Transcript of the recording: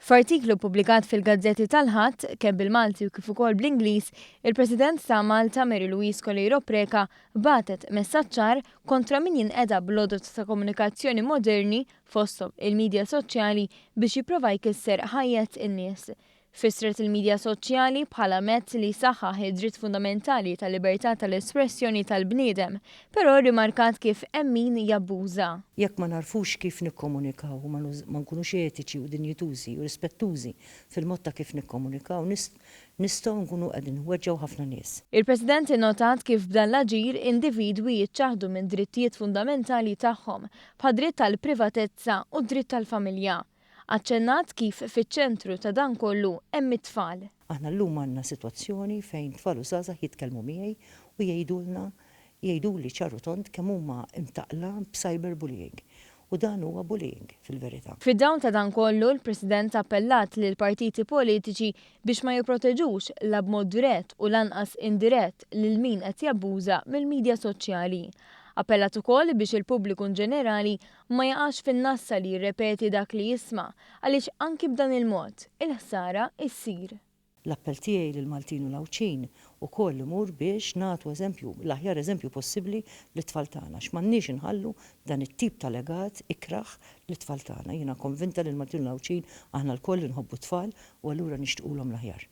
F'artiklu ppubblikat fil-gazzetti tal-Ħadd, kemm bil-Malti u kif ukoll bl-Ingliż, il-President ta' Malta Mary Louise Coleiro Preca bagħtet messaġġ ċar kontra min jinqeda bl-għodod ta' komunikazzjoni moderni, fosthom il-midja soċjali, biex jipprova jkisser ħajjet in-nies. Fissret il-midja soċjali bħala mezz li jsaħħaħ id-dritt fundamentali tal-libertà tal-espressjoni tal-bniedem, però rrimarkat kif hemm min jabbuża. Jekk ma nagħrfux kif nikkomunikaw u ma nkunux etiċi u dinjitużi u rispettużi fil-mod ta' kif nikkomunikaw, nistgħu nkunu qegħdin nweġġgħu ħafna nies. Il-President innotat kif b'dan l-aġir individwi jiċċaħħdu minn drittijiet fundamentali tagħhom, bħad-dritt għall-privatezza u d-dritt għall-familja. Aċċennat kif fiċ-ċentru ta' dan kollu hemm it-tfal. Aħna llum għandna sitwazzjoni fejn tfal u żgħażagħ jitkellmu miegħi u jgħidulna, jgħiduli ċar u tond kemm huma mtaqqla b'cyber bullying. U dan huwa bullying fil-verità. Fid-dawl ta' dan kollu, l-President appellat lill-partiti politiċi biex ma jipproteġux la b'mod dirett u lanqas indirett lil min qed jabbuża mill-midja soċjali. Appellat ukoll biex il-pubbliku inġenerali ma jaqax fin-nassa li jirrepeti dak li jisma', għaliex anki b'dan il-mod, il-ħsara issir. L-appell tiegħi lill-Maltin u l-Għawdxin ukoll imur biex nagħtu eżempju, l-aħjar eżempju possibbli lit-tfal tagħna, għax m'għandniex inħallu dan it-tip ta' legat ikrah lit-tfal tagħna. Jiena konvinta li l-Maltin u l-Għawdxin aħna lkoll inħobbu t-tfal u allura nixtiqulhom l-aħjar.